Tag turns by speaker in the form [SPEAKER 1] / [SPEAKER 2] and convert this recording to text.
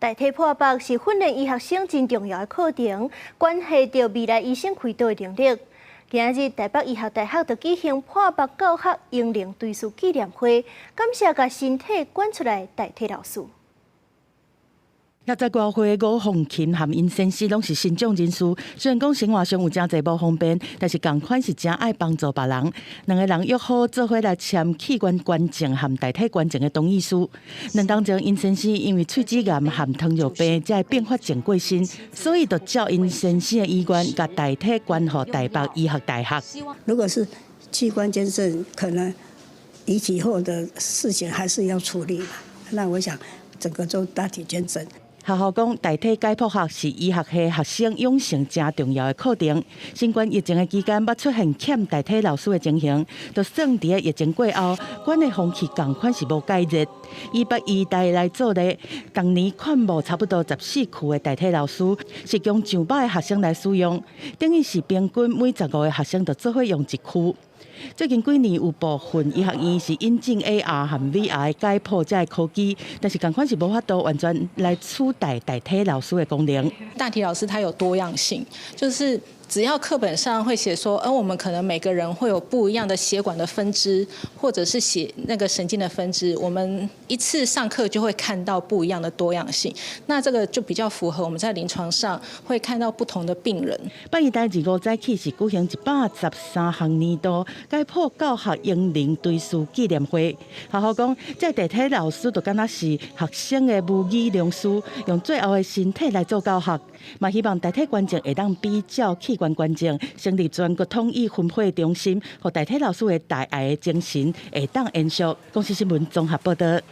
[SPEAKER 1] 大體剖腹是訓練醫學生真重要的課程，關係著未來醫生開刀的能力。今日台北醫學大學就舉行破腹教學英靈追思紀念會，感謝共身體捐出來大體老師。
[SPEAKER 2] 60外歲吳鳳琴和𪜶先生攏是身障人士，雖然講生活上有誠濟無方便，但是仝款是誠愛幫助別人。兩个人約好做伙來簽器官捐贈和大體捐贈的同意書。2冬前，𪜶先生因為喙齒癌和糖尿病這個併發症過身，所以就照𪜶先生的遺願，共大體捐予台北醫學大學。
[SPEAKER 3] 如果是器官捐贈，可能遺體後的事情還是要處理嘛。那我想整個做大體捐贈。
[SPEAKER 2] 學校講，大體解剖學是醫學系學生養成誠重要的課程。新冠疫情的期間，捌出現欠大體老師的情形，就算佇咧疫情過後，捐的風氣仝款是無改熱。以北醫大來做例，逐年勸募差不多14區的大體老師，是供上百個學生來使用，等於是平均每15個學生就做伙用一區。最近幾年有部分醫學院是引進 AR 和 VR 解剖這个科技，但是仝款是無法度完全來取代大體老師的功能。
[SPEAKER 4] 大體老師他有多樣性，就是只要課本上會寫說，我們可能每個人會有不一樣的血管的分支，或者是血那個神經的分支，我們一次上課就會看到不一樣的多樣性。那這個就比較符合我們在臨床上會看到不同的病人。
[SPEAKER 2] 北醫大25早起是舉行113項年度解剖教學英靈追思紀念會。學校講，這大體老師就敢若是學生的無語良師，用最後的身體來做教學，嘛希望大體捐贈會當比照器官捐贈，成立全國統一分配中心，予大體老師的大愛的精神會當延續。公視新聞綜合報導。